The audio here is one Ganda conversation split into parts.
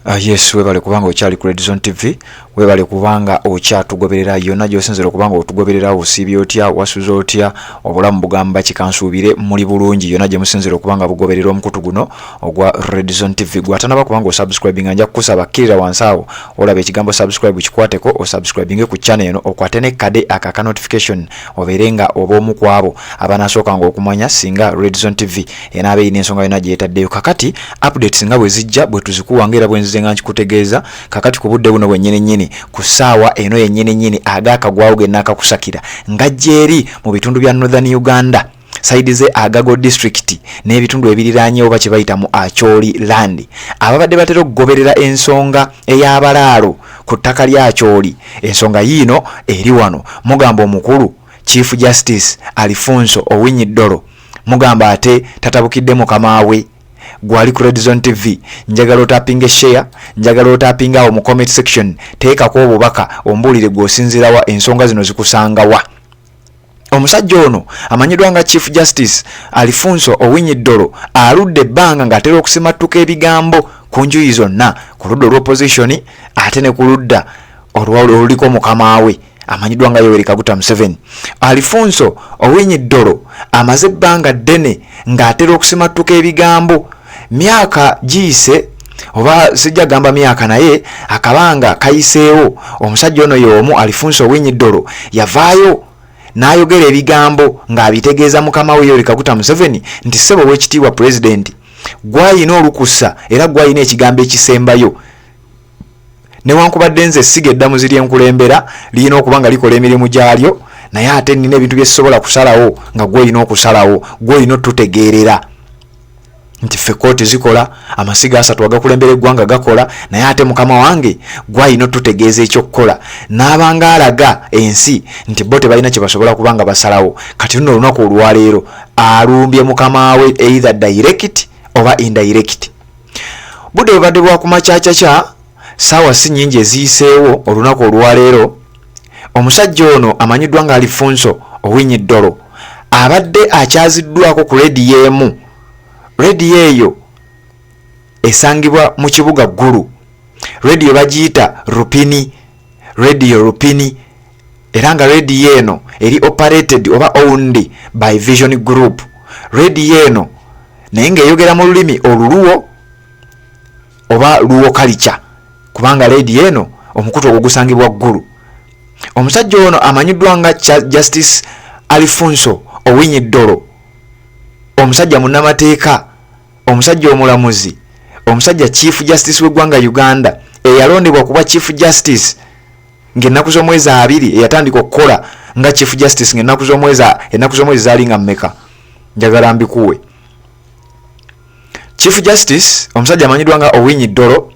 Yes, webale kubanga okyali ku Redzone TV, webale kubanga okyatugoberera yonna gy'osinzira okubanga otugoberera. Osiibye otya? Wasuze otya? Obulamu bugamba kikansuubire muli bulungi yonna gye musinzira okubanga bugoberera omukutu guno ogwa Redzone TV. Gwatanaba kubanga osubscribinga, nja kukusaba kkirira wansi awo olaba ekigambo "subscribe", kikwateko osubscribinge ku channel eno, okwate ne kade aka notification, obeere nga oba omu ku abo abanasookanga okumanya singa Redzone TV enaaba erina ensonga yonna gyetaddeyo. Kakati updates nga bwe zijja bwe tuzikuwanga, era bwe nzize nga nkikutegeeza. Kakati ku budde buno bwennyini nnyini, ku ssaawa eno yennyini nnyini, agaakagwawo ge naakakusakira ngajja eri mu bitundu bya Northern Uganda, side ze Agago District n'ebitundu ebiriraanye, oba kye bayita mu Acholi Land. Ababadde batera okugoberera ensonga ey'abalaalo ku ttaka lya Acholi, ensonga yiino eri wano. Mugamba omukulu Chief Justice Alfonse Owiny Dollo, mugamba ate tatabukidde mukama we. Gwali ku Redzone TV, njagala otapinga share, njagala otapinga awo mu comment section, teekako obubaka ombuulire gw'osinziirawa, ensonga zino zikusangawa. Omusajja ono amanyiddwa nga Chief Justice Alfonse Owiny Dollo aludde ebbanga ng'atera okusimattuka ebigambo ku njuyi zonna, ku ludda olw'opposition ate ne ku ludda oluliko mukama we amanyiddwa nga Yoweri Kaguta Museveni. Alfonse Owiny Dollo amaze ebbanga ddene ng'atera okusimattuka ebigambo. Myaka giyise, oba sijja gamba myaka, naye akabanga kayiseewo, omusajja ono y'omu Alfonse Owiny Dollo yavaayo n'ayogera ebigambo ng'abitegeeza mukama we Yoweri Kaguta Museveni nti, "Ssebo ow'ekitiibwa pulezidenti, gwayina olukusa era gwayina ekigambo ekisembayo. Newankubadde nze essiga eddamuzi lyenkulembera lirina okuba nga likola emirimu gyalyo, naye ate nina ebintu byesobola kusalawo nga gwolina okusalawo, gwolina otutegeerera nti ffe kooti zikola, amasiga 3 agakulembera eggwanga gakola, naye ate mukama wange gwalina otutegeeza ekyokukola." N'abanga alaga ensi nti bo tebalina kye basobola kuba nga basalawo. Kati luno olunaku olwaleero alumbye mukama we, either direct oba indirect. Budde bwebadde bwakumakyakyaca, saawa si nyingi eziyiseewo, olunaku olwaleero omusajja ono amanyiddwa nga Alfonse Owiny Dollo abadde akyaziddwako ku rediyo emu. Rediyo eyo esangibwa mu kibuga Ggulu. Rediyo bagiyita Rupini, Rediyo Rupini, era nga rediyo eno eri operated oba owned by Vision Group. Rediyo eno naye ng'eyogera mu lulimi Oluluwo oba Luwo culture, kubanga rediyo eno omukutu ogwo gusangibwa Ggulu. Omusajja ono amanyiddwa nga Justice Alfonse Owiny Dollo, omusajja munnamateeka, omusajja omulamuzi, omusajja Chief Justice w'eggwanga Uganda, eyalondebwa kuba Chief Justice ng'ennaku z'omwezi 20, eyatandika okukola nga Chief Justice ng'ennaku z'omwezi, ennaku z'omwezi zaali nga mmeka? Njagala mbikuwe. Chief Justice omusajja amanyiddwa nga Owiny Dollo,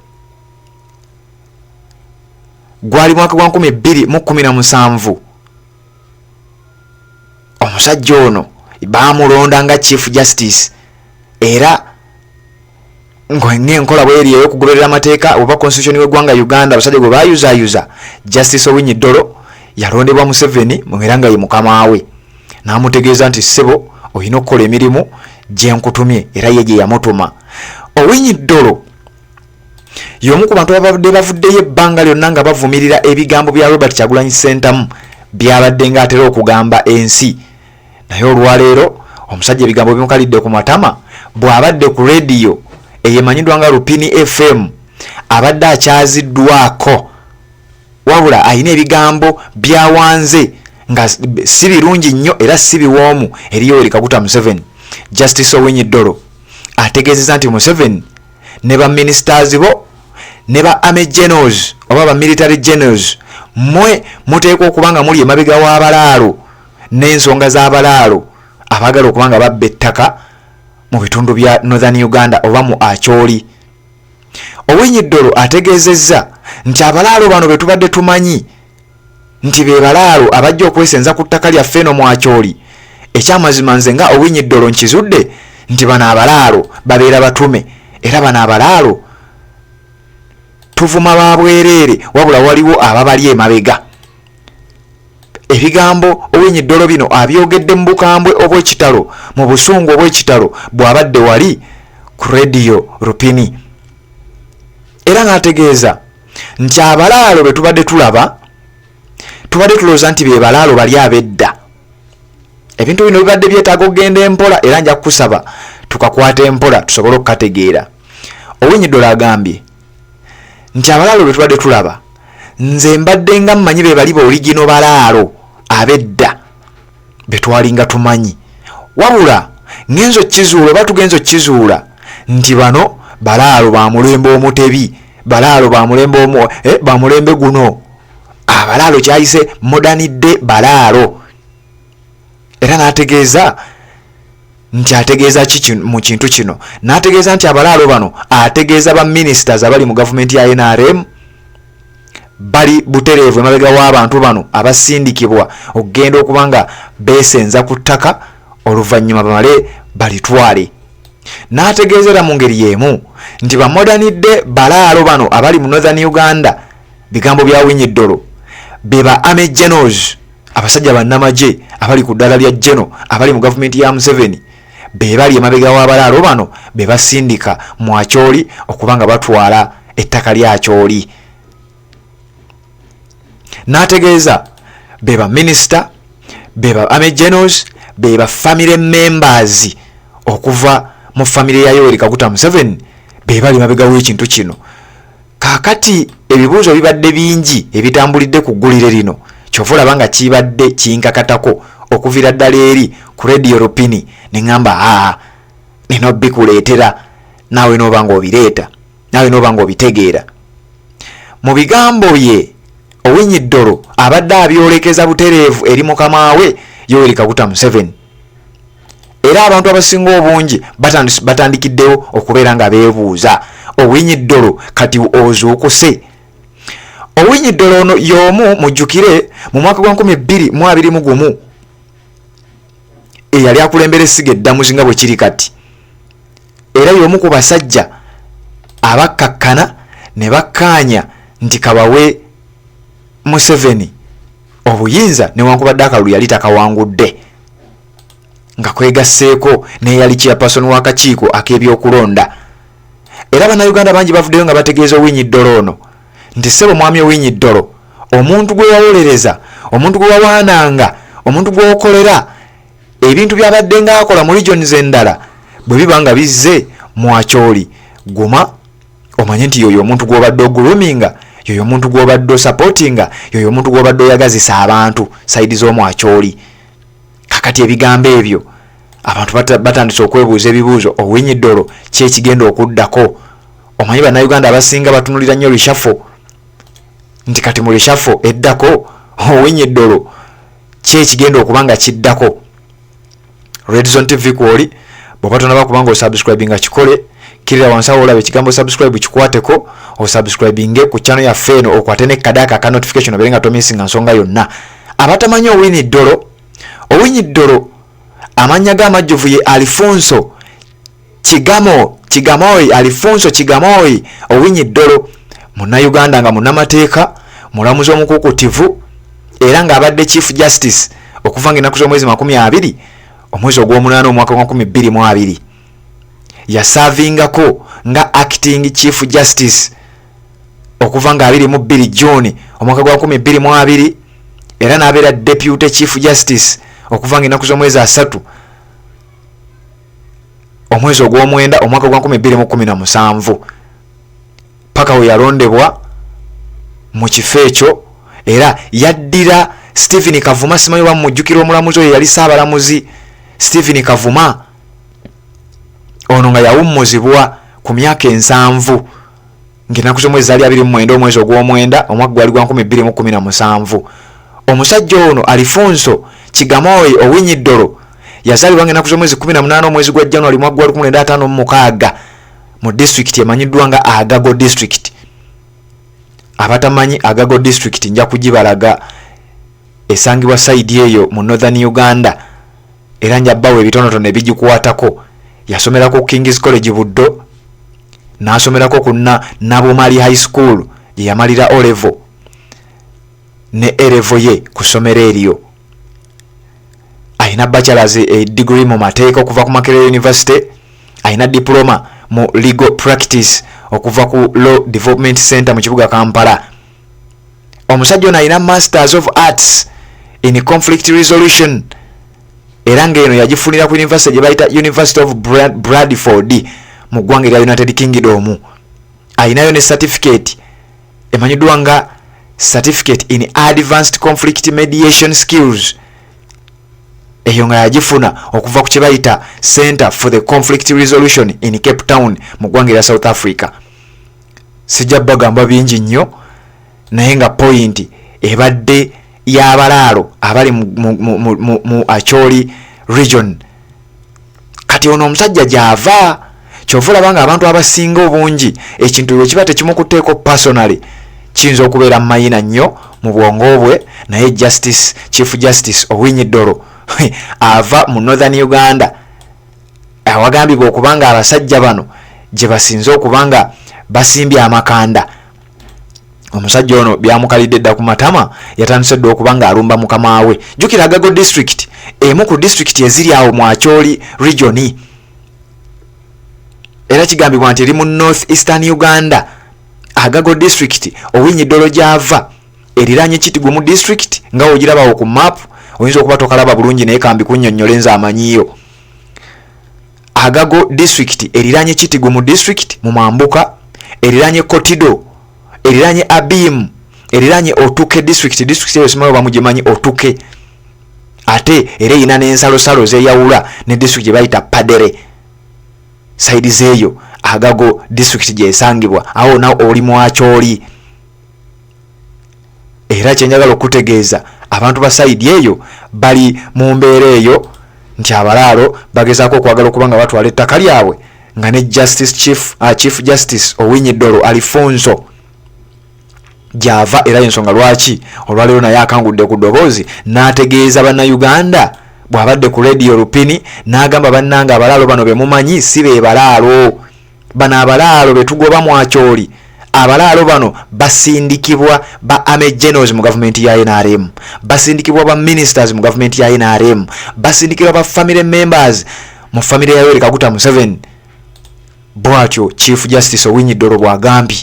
gwali mwaka gwa 2017 omusajja ono bamulonda nga Chief Justice, era ng'enkola bweri ey'okugoberera amateeka oba constitution w'eggwanga Uganda, abasajja gwe bayuzayuza, Justice Owiny Dollo yalondebwa Museveni, era nga ye mukama we, n'amutegeeza nti, "Ssebo, olina okukola emirimu gyenkutumye," era ye gye yamutuma. Owiny Dollo y'omu ku bantu ababadde bavuddeyo ebbanga lyonna nga bavumirira ebigambo bya Robert Kyagulanyi Ssentamu byabadde ng'atera okugamba ensi. Naye olwaleero omusajja ebigambo bimukalidde ku matama bw'abadde ku rediyo eyemanyiddwa nga Rupini FM, abadde akyaziddwako, wabula alina ebigambo byawanze nga si birungi nnyo era si biwoomu eri Yoweri Kaguta Museveni. Justice Owiny Dollo ategeezeza nti Museveni ne ba ministers bo ne ba army generals oba ba military generals, mmwe muteekwa okuba nga muli emabega w'abalaalo n'ensonga z'abalaalo abaagala okuba nga babba ettaka mu bitundu bya Northern Uganda oba mu Acholi. Owiny Dollo ategeezezza nti abalaalo bano be tubadde tumanyi nti be balaalo abajja okwesenza ku ttaka lyaffe eno mu Acholi, ekyamazima nze nga Owiny Dollo nkizudde nti bano abalaalo babeera batume, era bano abalaalo tuvuma ba bwereere, wabula waliwo ababali emabega. Ebigambo Owiny Dollo bino abyogedde mu bukambwe obw'ekitalo, mu busungu obw'ekitalo, bw'abadde wali ku Rediyo Rupini. Era n'ategeeza nti abalaalo be tubadde tulaba tubadde tulowooza nti be balaalo bali ab'edda. Ebintu bino bibadde byetaaga okugenda empola era nja kukusaba tukakwata empola tusobole okukategeera. Owiny Dollo agambye nti abalaalo be tubadde tulaba nze mbadde nga mmanyi be bali ba oligino balaalo ab'edda be twalinga tumanyi, wabula ngenze okukizuula oba tugenze okukizuula nti bano balaalo ba mulembe omutebi, balaalo ba mulembe omu, ba mulembe guno. Abalaalo kyayise modern day balaalo. Era n'ategeeza nti ategeeza ki mu kintu kino, n'ategeeza nti abalaalo bano ategeeza ba ministers abali mu gavumenti ya NRM bali butereevu emabega w'abantu bano abasindikibwa okugenda okuba nga beesenza ku ttaka oluvannyuma bamale balitwale. N'ategeeza era mu ngeri y'emu nti ba modern day balaalo bano abali mu Northern Uganda, bigambo bya Owiny Dollo, be ba army generals, abasajja bannamagye abali ku ddaala lya general abali mu gavumenti ya Museveni, be bali emabega w'abalaalo bano be basindika mu Acholi okuba nga batwala ettaka lya Acholi. N'ategeeza be ba minisita, be ba army generals, be ba family members okuva mu family ya Yoweri Kaguta Museveni, be bali mabega w'ekintu kino. Kaakati ebibuuzo bibadde bingi ebitambulidde ku ggulire lino, kyova olaba nga kibadde kinkakatako okuviira ddala eri ku Radio Rupini ne ŋŋamba aa nina obikuleetera naawe n'oba ng'obireeta naawe n'oba ng'obitegeera. Mu bigambo bye Owiny Dollo abadde abyolekeza butereevu eri mukama we Yoweri Kaguta Museveni, era abantu abasinga obungi batandikiddewo okubeera nga beebuuza Owiny Dollo kati ozuukuse. Owiny Dollo ono y'omu mujjukire mu mwaka gwa 2021 eyali akulembera essiga eddamuzi nga bwe kiri kati, era y'omu ku basajja abakkakkana ne bakkaanya nti kabawe Museveni obuyinza newankubadde akalulu yali takawangudde, nga kwegasseeko n'eyali chairperson w'akakiiko ak'ebyokulonda. Era bannayuganda bangi bavuddeyo nga bategeeza Owiny Dollo ono nti ssebo mwami Owiny Dollo, omuntu gwe wawolereza, omuntu gwe wawaananga, omuntu gw'okolera ebintu by'abadde ng'akola mu regions endala bwe biba nga bizze mu Acholi, guma omanye nti yoyo omuntu gw'obadde oguluminga, yoyo omuntu gw'obadde osupportinga, yoyo omuntu gw'obadde oyagazisa abantu sayidi z'omu Acholi. Kakati ebigambo ebyo abantu batandise okwebuuza ebibuuzo, Owiny Dollo ki ekigenda okuddako? Omanyi bannayuganda abasinga batunulira nnyo reshuffle, nti kati mu reshuffle eddako Owiny Dollo ki ekigenda okuba nga kiddako? Redzone TV kwoli, bw'oba tonaba kubanga osubscribinga kikole, kirira wansi awo olaba ekigambo subscribe kikwateko, osubscribinge ku channel yaffe eno, okwate ne kadaaka aka notification obeere nga tomissinga nsonga yonna. Abatamanyi Owiny Dollo, Owiny Dollo amannya ge amajjuvu ye Alfonso Kigamoi, Alfonso Kigamoi Owiny Dollo, munnayuganda nga munnamateeka, mulamuzi omukuukutivu, era ng'abadde Chief Justice okuva ng'ennaku z'omwezi 20 omwezi ogw'omunaana omwaka gwa 2020. Yasaavingako nga acting Chief Justice okuva nga 22 June omwaka gwa 2020, era n'abeera Deputy Chief Justice okuva ng'ennaku z'omwezi 3 omwezi ogw'omwenda omwaka gwa 2017 paka we yalondebwa mu kifo ekyo. Era yaddira Stephen Kavuma, simanyi oba mumujjukira omulamuzi oyo yali ssaabalamuzi Stephen Kavuma ono nga yawummuzibwa ku myaka 70 ng'ennaku z'omwezi zaali 29 omwezi ogw'omwenda omwaka gwali gwa 2017. Omusajja ono Alfonso Kigamoi Owiny Dollo yazaalibwa ng'ennaku z'omwezi 18 omwezi gwa January mwaka gwa 1956 mu disitulikiti emanyiddwa nga Agago district. Abatamanyi Agago district nja kugibalaga, esangibwa sayidi eyo mu Northern Uganda, era nja bbawa ebitonotono ebigikwatako. Yasomerako ku King's College Buddo, n'asomerako ku Nabumali High School gye yamalira O level ne A level ye ku ssomero eryo. Alina bachelors degree mu mateeka okuva ku Makerere University, alina diploma mu legal practice okuva ku Law Development Center mu kibuga Kampala. Omusajja ono alina Masters of Arts in Conflict Resolution, era ng'eno yagifunira ku university gye bayita University of Bradford mu ggwanga erya United Kingdom. Alinayo ne certificate emanyiddwa nga Certificate in Advanced Conflict Mediation Skills, eyo nga yagifuna okuva ku kye bayita Center for the Conflict Resolution in Cape Town mu ggwanga erya South Africa. Sijja bagamba bingi nnyo, naye nga point ebadde y'abalaalo abali mu Acholi Region. Kati ono omusajja gy'ava, kyova olaba nga abantu abasinga obungi ekintu bwe kiba tekimukuteeko personally, kiyinza okubeera mayina nnyo mu bwongo bwe. Naye Justice, Chief Justice Owiny Dollo ava mu Northern Uganda, awagambibwa okuba nga abasajja bano gye basinze okuba nga basimbye amakanda. Omusajja ono byamukalidde dda ku matama, yatandise dda okuba nga alumba mukama we. Jjukira Agago District emu ku disitulikiti eziri awo mu Acholi Region, era kigambibwa nti eri mu North Eastern Uganda. Agago District Owiny Dollo gyava eriranye Kitgum District, nga wogirabawo ku map. Oyinza okuba tokalaba bulungi, naye kambi kunnyonnyola enze amanyiyo. Agago District eriranye Kitgum District mu mambuka, eriranye Kotido, eriranye Abim, eriranye Otuke District. District eyo simanyi oba mugimanyi, Otuke. Ate era erina n'ensalosalo zeyawula ne district gye bayita Padere. Side zeeyo Agago District gyesangibwa awo na oli mwakyoli. Era kyenjagala okutegeeza, abantu ba side eyo bali mu mbeera eyo nti abalaalo bagezaako okwagala okuba nga batwala ettaka lyabwe, nga ne justice chief, Chief Justice Owiny Dollo Alfonso gyava. Era ensonga lwaki olwaleero naye akangudde ku ddoboozi n'ategeeza Bannayuganda bw'abadde ku Radio Lupini, n'agamba, "Bannanga, abalaalo bano be mumanyi si be balaalo bano. Abalaalo be tugoba mwakyoli, abalaalo bano basindikibwa ba army generals mu gavumenti ya NRM, basindikibwa ba ministers mu gavumenti ya NRM, basindikibwa ba family members mu family ya Yoweri Kaguta Museveni," bw'atyo Chief Justice Owiny Dollo bw'agambye.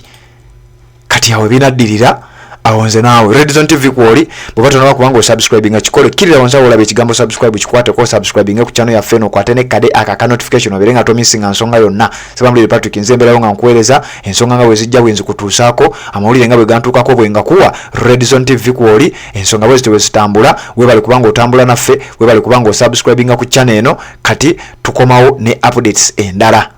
Kati awo ebinaddirira awo nze naawe. Redson TV kwoli, bweba tonaba kubanga osubscribinga, kikole. Kkirira wansi awo olaba ekigambo "subscribe", kikwateko, subscribinge ku channel yaffe eno, okwate nekkade aka notification, obeere nga tomissinga nsonga yonna. Sebamulire Patrick, nze mbeerayo nga nkuweereza ensonga nga bwe zijja, bwe nzikutuusaako, amawulire nga bwe gantuukako bwe ngakuwa. Redson TV kwoli, ensonga bwe zityo bwe zitambula. Webale kubanga otambula naffe, webale kubanga osubscribinga ku channel eno. Kati tukomawo ne updates endala.